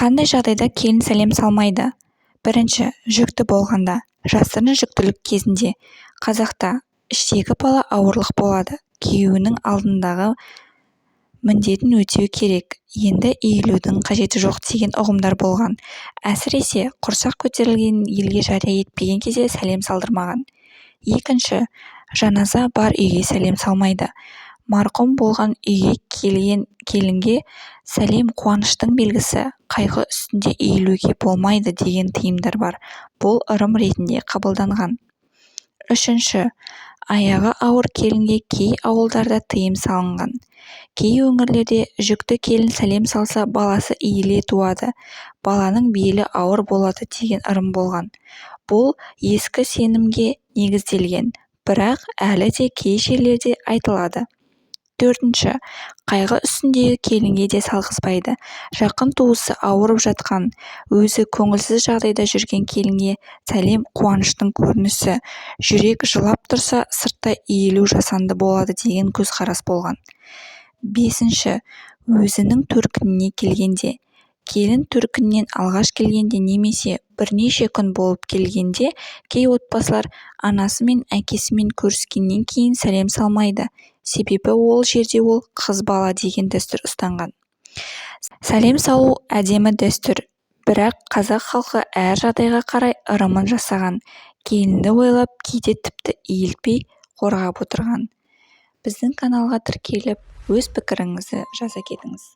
Қандай жағдайда келін сәлем салмайды? Бірінші, жүкті болғанда, жасырын жүктілік кезінде. Қазақта іштегі бала ауырлық болады, күйеуінің алдындағы міндетін өтеу керек, енді иілудің қажеті жоқ деген ұғымдар болған. Әсіресе, құрсақ көтерілгенін елге жария етпеген кезде сәлем салдырмаған. Екінші, жаназа бар үйге сәлем салмайды. Марқұм болған үйге келген келінге сәлем қуаныштың белгісі, қайғы үстінде иілуге болмайды деген тыйымдар бар. Бұл ырым ретінде қабылданған. Үшінші, аяғы ауыр келінге кей ауылдарда тыйым салынған. Кей өңірлерде жүкті келін сәлем салса, баласы иіле туады, баланың белі ауыр болады деген ырым болған. Бұл ескі сенімге негізделген, бірақ әлі де кей жерлерде айтылады. Төртінші, қайғы үстіндегі келінге де салғызбайды. Жақын туысы ауырып жатқан, өзі көңілсіз жағдайда жүрген келінге сәлем қуаныштың көрінісі, жүрек жылап тұрса, сырттай иілу жасанды болады деген көзқарас болған. Бесінші, өзінің төркініне келгенде. Келін төркінінен алғаш келгенде немесе бірнеше күн болып келгенде кей отбасылар анасы мен әкесімен көріскеннен кейін сәлем салмайды. Себебі ол жерде ол қыз бала деген дәстүр ұстанған. Сәлем салу әдемі дәстүр, бірақ қазақ халқы әр жағдайға қарай ырымын жасаған, келінді ойлап, кейде тіпті иілтпей қорғап отырған. Біздің каналға тіркеліп, өз пікіріңізді жаза кетіңіз.